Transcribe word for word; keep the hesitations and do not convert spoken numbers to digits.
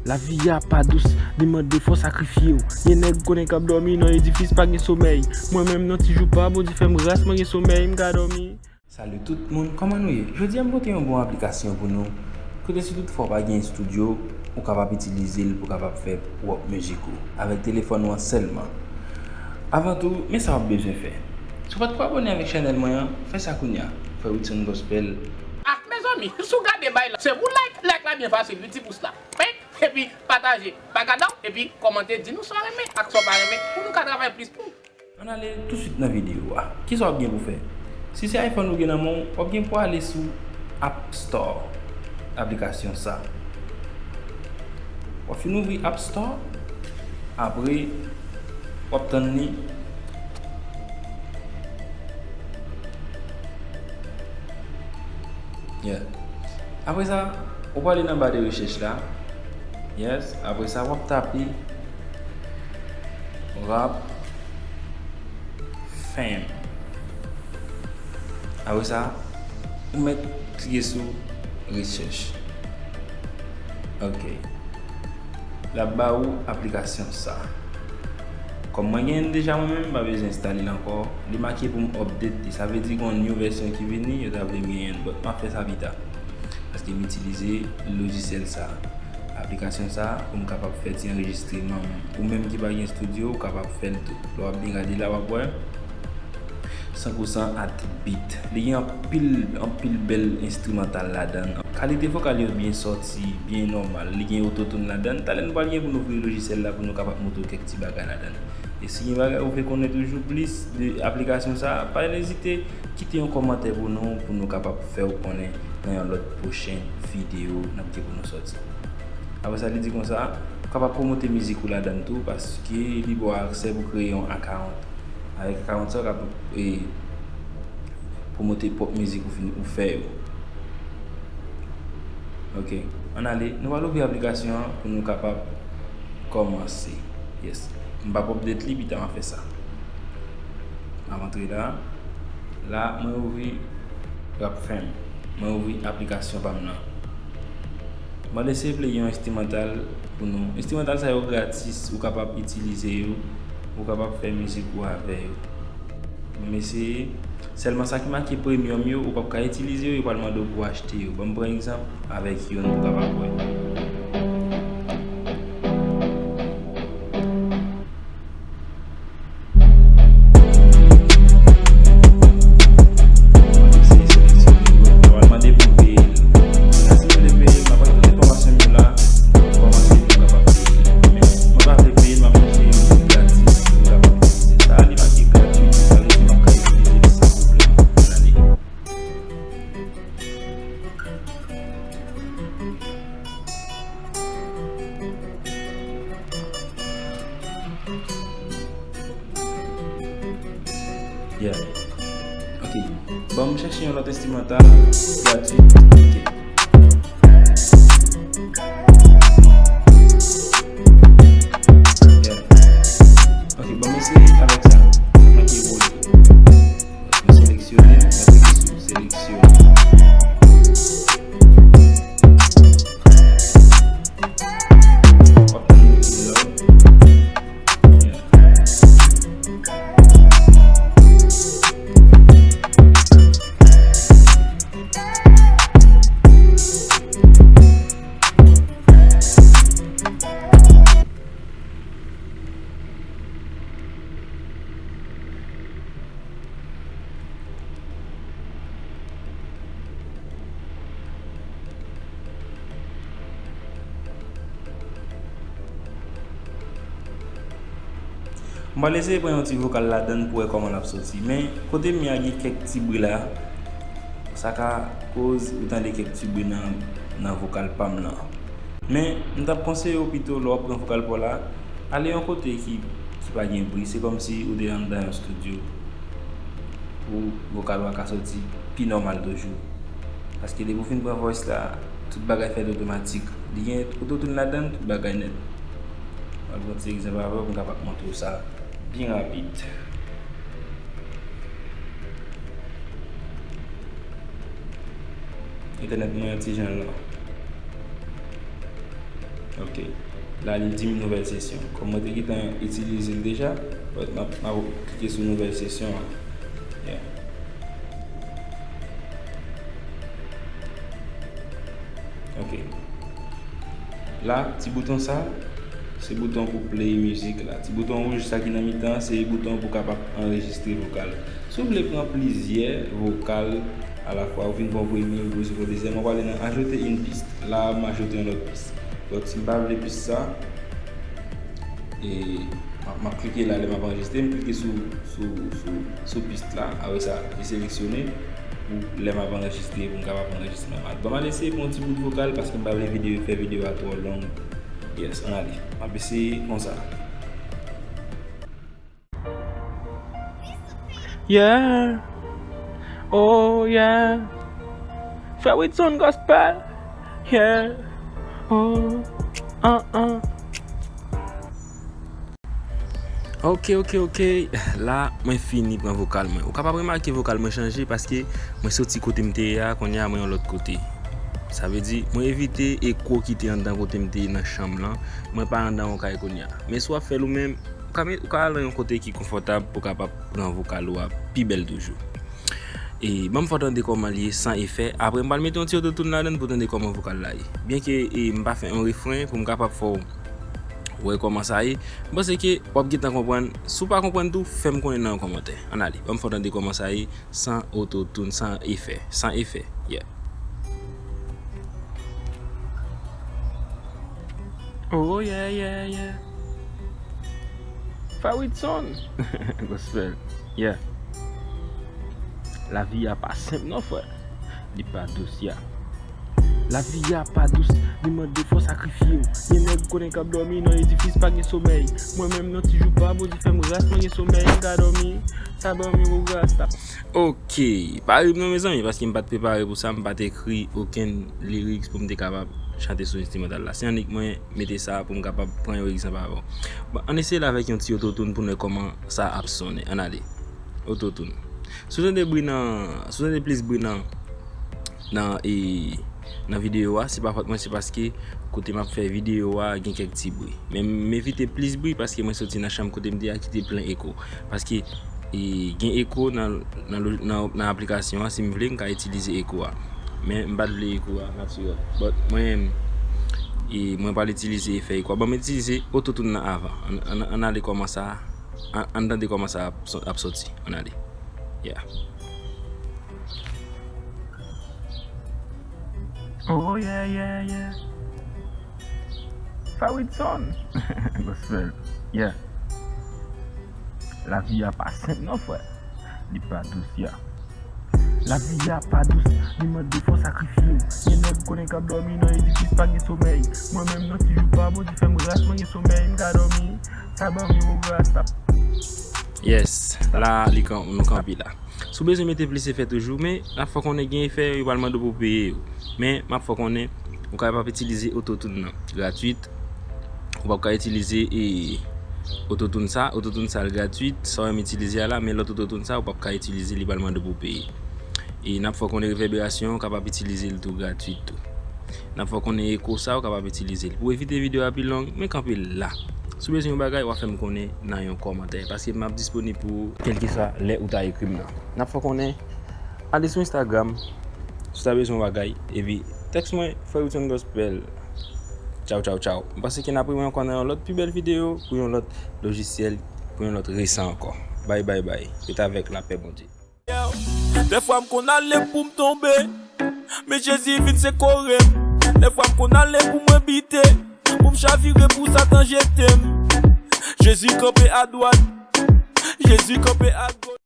Lavi a pa dous, li mande fò w sakrifye w. Gen nèg konnen k ap dòmi nan edifis pa gen somèy. Mwen menm nan ti jou pa Bondye fè m gras mwen gen somèy m ka dòmi. Salut tout moun, kòman nou ye? Jodi a m pote yon bon aplikasyon pou nou. Kote si tout fwa w pa gen estidyo, ou kapab itilize l pou w kapab fè pwòp mizik ou avèk telefòn ou an sèlman. Avan tou, men sa w ap bezwen fè. Si w pa t ko abòne avèk chanèl mwen an, fè sa kounye a. Frè Wilson Gospel. Ah, mezanmi, si w gade bay la, se pou like, like la byen fasil, wi, ti pous la. Pink, epi pataje. Pa gade w, epi kòmante, di nou sa w renmen ak sa w pa renmen, pou nou ka travay plis pou. Ann ale tousuit nan videyo a. Kisa w ap gen pou fè? Si se iPhone ou gen nan men w, w ap gen pou ale sou App Store, aplikasyon sa. W ap fin ouvri App Store, apre w ap tann li. Yeah. Apre sa, ou prale nan ba de rechèch la. Yes. Apre sa, w ap tape Rap Fame. Apre sa, ou mèt klike sou rechèch. Ok. L ap ba ou aplikasyon sa. Kòm mwen genyen l deja mwen menm, m pa bezwen enstale l ankò. Li make pou m update li. Sa vle di gen yon new vèsyon ki vini, yo ta vle m genyen l. But m ap fè sa pita. Paske m itilize lojisyèl sa. Aplikasyon sa, pou m kapab fè ti anrejistreman m. Ou menm ki pa gen estidyo, ou kapab fè l tou. Lè w ap byen gade la, w ap wè. San pou san at beat. Li gen anpil, anpil bèl enstrimantal ladan l. Kalite vokal yo byen sòti, byen nòmal. Li gen autotune ladan l. Talè nou pral gen pou nou ouvri lojisyèl la pou nou kapab montre w kèk ti bagay ladan l. E si gen bagay ou vle konnen toujou plis de aplikasyon sa a, pa ezite kite yon kòmantè pou nou, pou nou kapab fè w konnen nan yon lòt pwochen videyo n ap gen pou nou sòti. Apre sa, li di konsa, ou kapab pwomote mizik ou ladan l tou, paske li ba w aksè pou kreye yon account. Avèk akawont sa, w ka, e, pwomote pwòp mizik ou fin, ou fè yo. Ok, ann ale. Nou pral ouvri aplikasyon an pou nou kapab kòmanse. Yes. M p ap update li, pita m ap fè sa. M ap antre la. La, mwen ouvri Rap Fame. Mwen ouvri aplikasyon pa m nan. Mwen lese play yon enstrimantal pou nou. Enstrimantal sa yo gratis, ou kapab itilize yo, ou kapab fè mizik ou avè yo. Ban m eseye. Sèlman sa ki make premium yo, ou p ap ka itilize yo, yo pral mande w pou w achte yo. Ban m pran egzanp avèk youn pou w kapab wè. Yeah. Ok. Ban m chèche yon lòt enstrimantal gratui. Ok. Yeah. Ok, ban m eseye avèk sa. Mwen ki evolye. Mwen seleksyone, mwen klike sou seleksyone. W ap tann li vini la. Yeah. M pral eseye pran yon ti vokal ladan l pou wè kòman l ap soti. Men, kote m ye a gen kèk ti bri la. Sa ka koz ou tande kèk ti bri nan, nan vokal pa m nan. Men, m t ap konseye w pito lè w ap pran vokal pa w la, ale yon kote ki, ki pa gen bri. Se kòmsi ou te anndan yon estidyo pou vokal ou a ka soti pi nòmal toujou. Paske depi w fin pran voice la, tout bagay fèt otomatik. Li gen autotune ladan l, tout bagay nèt. M ap pran ti egzanp avè w pou m kapab montre w sa byen rapid. Entènèt mwen an ti jan lan. Ok. La, li di m nouvèl sesyon. Kòm mwen te gentan itilize l deja, but m ap, m ap klike sou nouvèl sesyon an. Yeah. Ok. La, ti bouton sa, se bouton pou play mizik la. Ti bouton wouj sa ki nan mitan an, se bouton pou kapab anrejistre vokal. Si w vle pran plizyè vokal alafwa, ou fin pran premye, ou poze pou dezyèm, ou prale nan ajoute une piste. La, m ajoute yon lòt pis. Donk, si m pa vle pis sa, e, m ap, m ap klike la, lè m ap anrejistre, m klike sou, sou, sou, sou pis la. Apre sa, li seleksyone pou lè m ap anrejistre, pou m kapab anrejistre nòmal. Bon, m al eseye pran yon ti bout vokal, paske m pa vle videyo, fè videyo a twò long. Yes, ann ale. M ap eseye konsa. Yeah. Oh, yeah. Frè Widson Gospel. Yeah. Oh, uh, uh. Ok, ok, ok. La, mwen fini pran vokal mwen. Ou kapab remake vokal mwen chanje paske mwen soti kote m te ye a, kounye a mwen yon lòt kote. Sa vle di, mwen evite eko ki te anndan kote m te ye nan chanm lan. Mwen pa anndan yon kay kounye a. Men si w ap fè l ou menm, ou ka met, ou ka al nan yon kote ki konfòtab pou w kapab pran vokal ou a pi bèl toujou. E ban m fè w tande kòman l ye san efè. Apre, m pral mete yon ti autotune ladan pou w tande kòman vokal la ye. Byenke, e, m pa fè yon refren pou m kapab fè w wè kòman sa ye. M panse ke w ap gentan konprann. Si w pa konprann tou, fè m konnen nan yon kòmantè. Ann ale, ban m fè w tande kòman sa ye san autotune, san efè. San efè. Yeah. Oh, yeah, yeah, yeah. Faridson. Gospel. Yeah. Lavi a pa senp non, frè. Li pa dous, yeah. Lavi a pa dous, li mande fò w sakrifye w. Gen nèg konnen k ap dòmi nan edifis, pa gen somèy. Mwen menm nan ti jou pa, Bondye fè m gras, mwen gen somèy, m ka dòmi. Sa ban m yon gras, sa. Ok, pa ri m non, mezanmi, paske m pa t prepare pou sa, m pa t ekri okenn lyrics pou m te kapab chante sou enstrimantal la. Se annik mwen mete sa pou m kapab pran yon egzanp avè w. Bon, ann eseye l avèk yon ti autotune pou n wè kòman sa ap sonnen. Ann ale. Autotune. Si w tande bri nan, si w tande plis bri nan, nan, e, nan videyo a, se pa fòt mwen, se paske kote m ap fè videyo a gen kèk ti bri. Men m evite plis bri paske mwen soti nan chanm kote m te a ki te plen eko. Paske, e, gen eko nan, nan lo-, nan, nan aplikasyon an, si m vle, m ka itilize eko a. Men m pa t vle eko a natirèl. But mwen, e, mwen pral itilize efè eko a. Bon, m itilize autotune nan avan. Ann, ann, ann ale kòman sa, ann, ann tande kòman sa ap, ap soti. Ann ale. Yeah. Oh, yeah, yeah, yeah. Faridson. Gospel. Yeah. Lavi a pa senp non, frè. Li pa dous, yeah. Lavi a pa dous, li mande fò w sakrifye w. Gen nèg konnen k ap dòmi nan edifis, pa gen somèy. Mwen menm nan ti jou pa, Bondye fè m gras, mwen gen somèy, m ka dòmi. Sa ban m yon gras, sa. Yes, la, li kan-, nou kanpe la. Si w bezwen mete plis efè toujou, men n ap fè w konnen gen efè, yo pral mande w pou w peye yo. Men m ap fè w konnen, ou kapab itilize autotune nan gratwit. Ou p ap ka itilize, e, autotune sa, autotune sa l gratwit, sa w menm itilize a la, men lòt autotune sa, ou p ap ka itilize, li pral mande w pou w peye. E n ap fè w konnen revèberasyon, ou kapab itilize l tou gratwit tou. N ap fè w konnen eko sa, ou kapab itilize l. Pou evite videyo a pi long, men kanpe la. Si w bezwen yon bagay, w a fè m konnen nan yon kòmantè, paske m ap disponib pou ou, kèlkeswa lè ou ta ekri m nan. N ap fè w konnen, ale sou Instagram, si w ta bezwen yon bagay, epi tèks mwen, Frè Wilson Gospel. Tchaw, tchaw, tchaw. M panse ke n ap rive ankò nan yon lòt pi bèl videyo, pou yon lòt lojisyèl, pou yon lòt resan ankò. Bay, bay, bay. Ret avèk lapè Bondye. Dèfwa m konn ale pou m tonbe, men Jezi vin sekore m. Dèfwa m konn ale pou mwen bite, pou m chavire pou Satan jete m. Jezi kanpe adwat, Jezi kanpe agoch.